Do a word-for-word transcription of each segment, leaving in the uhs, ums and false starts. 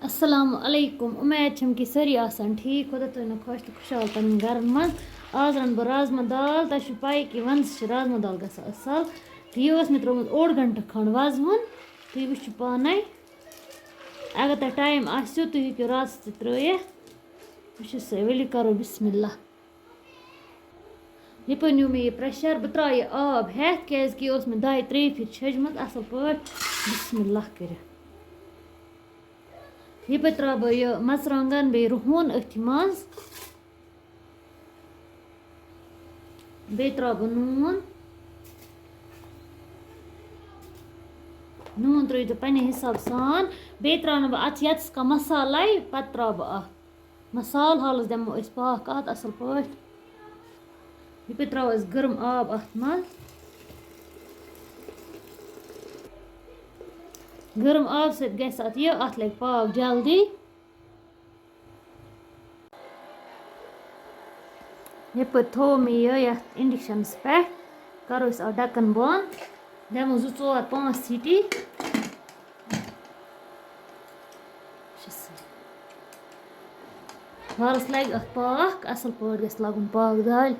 السلام علیکم، اُمید چھم کہِ سٲری آسن ٹھیٖک، خۄدا تھٲینو خۄش تہٕ خۄشحال پنٕنٮ۪ن گرن منٛز۔ آز رَنہٕ بہٕ رازما دال۔ تۄہہِ چھو پَے کہِ وَندَس چھِ رازما دال گژھان اَصٕل، تہٕ یہِ اوس مےٚ ترٛوومُت اوٚڑ گھنٹہٕ کھنٛڈ وَزوُن۔ تُہۍ وٕچھِو پانَے، اگر تۄہہِ ٹایم آسیو، تُہۍ ہیٚکِو رازَس تہِ ترٛٲیِتھ۔ وٕچھِو سا، ؤلِو کَرو بِسمِ اللہ۔ یَپٲرۍ نیوٗ مےٚ یہِ پرٛٮ۪شَر، بہٕ ترٛاوٕ یہِ آب ہٮ۪تھ، کیٛازِکہِ یہِ اوس مےٚ دۄیہِ ترٛیٚیہِ پھِرِ چھٔجمٕژ اَصٕل پٲٹھۍ۔ بِسمِ اللہ کٔرِتھ۔ یَپٲرۍ ترٛاوٕ بہٕ یہِ مَرژٕوانٛگَن بیٚیہِ رُہُن أتھۍ منٛز۔ بیٚیہِ ترٛاوٕ بہٕ نوٗن۔ نوٗن ترٛٲیِو تُہۍ پنٛنہِ حِساب سان۔ بیٚیہِ ترٛاوٕ نہٕ بہٕ اَتھ یَتَس کانٛہہ مصالَے، پَتہٕ ترٛاوٕ بہٕ اَتھ۔ مصالہٕ حالَس دِمو أسۍ پاکھ اَتھ اَصٕل پٲٹھۍ۔ یَپٲرۍ ترٛاوو أسۍ گرم آب اَتھ منٛز۔ گرم آب سۭتۍ گژھِ اَتھ یہِ، اَتھ لَگہِ پاکھ جلدی۔ یَپٲرۍ تھوٚو مےٚ یہِ یَتھ اِنڈَکشَنَس پٮ۪ٹھ، کَرو أسۍ اَتھ ڈَکَن بنٛد، دِمو زٕ ژور پانٛژھ سیٖٹی۔ وارَس لَگہِ اَتھ پاکھ، اَصٕل پٲٹھۍ گژھِ لَگُن پاکھ دالہِ۔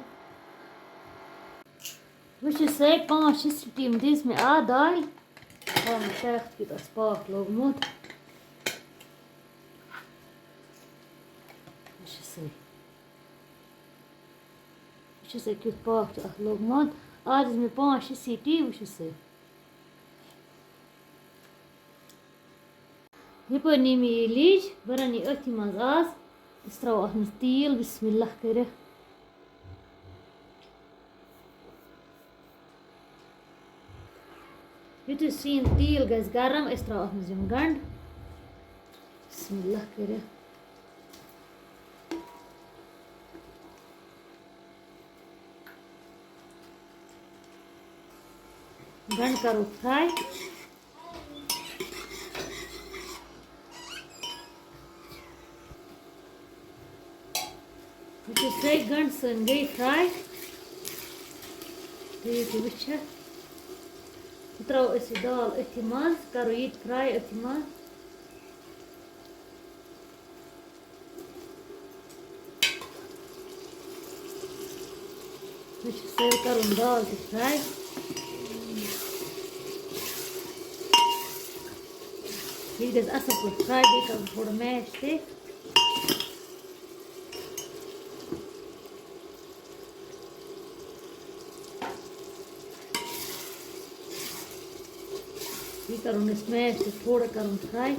وٕچھِو سا، پانٛژھ شےٚ سِٹیٖم دِژ مےٚ اَتھ دالہِ۔ ہاں، شاید کیُتھ آسہِ پاکھ لوٚگمُت۔ وٕچھِو سا۔ وٕچھِو سا، کیُتھ پاکھ چھُ اَتھ لوٚگمُت۔ آز دِژ مےٚ پانٛژھ شےٚ سِٹی، وٕچھِو سا۔ یَپٲرۍ نی مےٚ یہِ لیٚج، بہٕ رَنہٕ یہِ أتھی منٛز آز۔ أسۍ ترٛاوو اَتھ منٛز تیٖل، بِسمِ اللہ کٔرِتھ۔ یُتھُے سُہ یِم تیٖل گژھِ گرم، أسۍ ترٛاوو اَتھ منٛز یِم گنٛڈٕ۔ بِسمِ اللہ کٔرِتھ۔ گنٛڈٕ کَرو fry۔ وٕچھِو سا، گنٛڈٕ سٲنۍ گٔے fry۔ تُہۍ ہیٚکِو وٕچھِتھ۔ وۄنۍ ترٛاوو أسۍ یہِ دال أتھی منٛز، کَرو یہِ تہِ fry أتھی منٛز۔ مےٚ چھُ سٲرۍ کَرُن دال تہِ fry۔ یہِ گژھِ اَصٕل پٲٹھۍ fry، بیٚیہِ کَرُن تھوڑا mash تہِ۔ یہِ کَرُن اَسہِ mash تہِ، تھوڑا کَرُن fry۔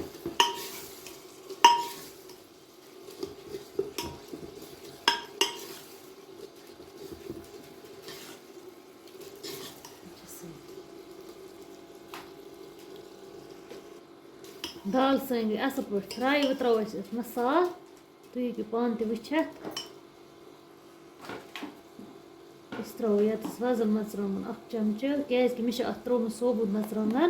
دال سٲنۍ گٔے اَصٕل پٲٹھۍ fry۔ وۄنۍ ترٛاوو أسۍ اَتھ مصالہٕ، تُہۍ ہیٚکِو پانہٕ تہِ وٕچھِتھ۔ أسۍ ترٛاوو یَتَس وۄزُل مَرژٕوانٛگُن اَکھ چَمچہٕ، کیٛازِکہِ مےٚ چھُ اَتھ ترٛوومُت ثوبوٗت مَرژٕوانٛگَن۔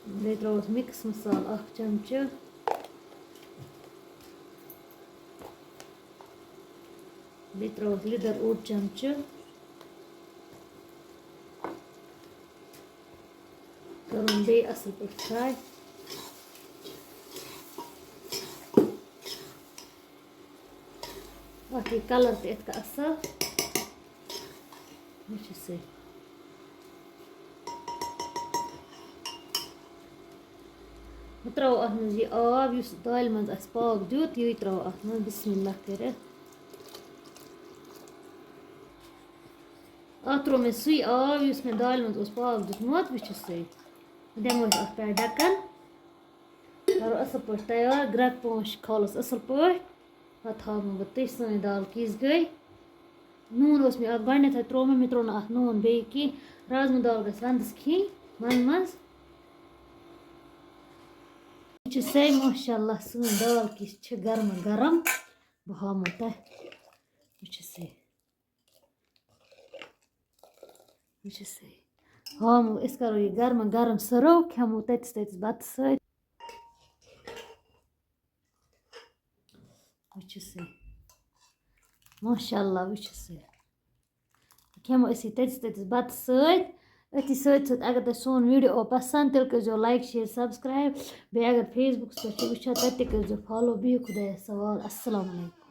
بیٚیہِ ترٛاووس mix مصالہٕ اَکھ چَمچہٕ۔ بیٚیہِ ترٛاووس لیٚدٕر اوٚڑ چَمچہٕ۔ کَرُن بیٚیہِ اَصٕل پٲٹھۍ fry۔ اَتھ یی colour تہِ یِتھ کٔنۍ اَصٕل۔ وٕچھِو سا۔ وۄنۍ ترٛاوو اَتھ منٛز یہِ آب، یُس دالہِ منٛز اَسہِ پاکھ دیُت، یہِ ترٛاوو اَتھ منٛز، بِسمِ اللہ کٔرِتھ۔ اَتھ ترٛوو مےٚ سُے آب، یُس مےٚ دالہِ منٛز اوس پاکھ دیُتمُت، وٕچھِو سا۔ دِمو أسۍ اَتھ پٮ۪ٹھ ڈَکَن۔ کَرو اَصٕل پٲٹھۍ تیار، گرٛٮ۪کہٕ پانٛژھ چھِ کھالوس اَصٕل پٲٹھۍ۔ پَتہٕ ہاوہو بہٕ تُہۍ سٲنۍ دال کِژھ گٔے۔ نوٗن اوس مےٚ اَتھ گۄڈٕنٮ۪تھٕے ترٛوومُت، مےٚ ترٛوو نہٕ اَتھ نوٗن بیٚیہِ کینٛہہ۔ رازما دال گژھِ وَندَس کھیٚنۍ وَندٕ منٛز۔ یہِ چھِ سۄے ماشاء اللہ سٲنۍ دال کِژھ چھِ گرما گرم۔ بہٕ ہاومو تۄہہِ۔ وٕچھِو سا۔ وٕچھِو سا۔ ہاومو، أسۍ کَرو یہِ گرما گرم serve، کھٮ۪مو تٔتِس تٔتِس بَتہٕ سۭتۍ۔ وٕچھِو سا۔ ماشاء اللہ، وٕچھِو سا۔ کھٮ۪مو أسۍ یہِ تٔتِس تٔتِس بَتہٕ سۭتۍ۔ أتھی سۭتۍ سۭتۍ اگر تۄہہِ سون video آو پسنٛد، تیٚلہِ کٔرۍزیو like، share، subscribe۔ بیٚیہِ اگر Facebookس پٮ۪ٹھ چھِو وٕچھان، تَتہِ تہِ کٔرۍزیو follow۔ بِہِو خۄدایَس حوال۔ السلام علیکم۔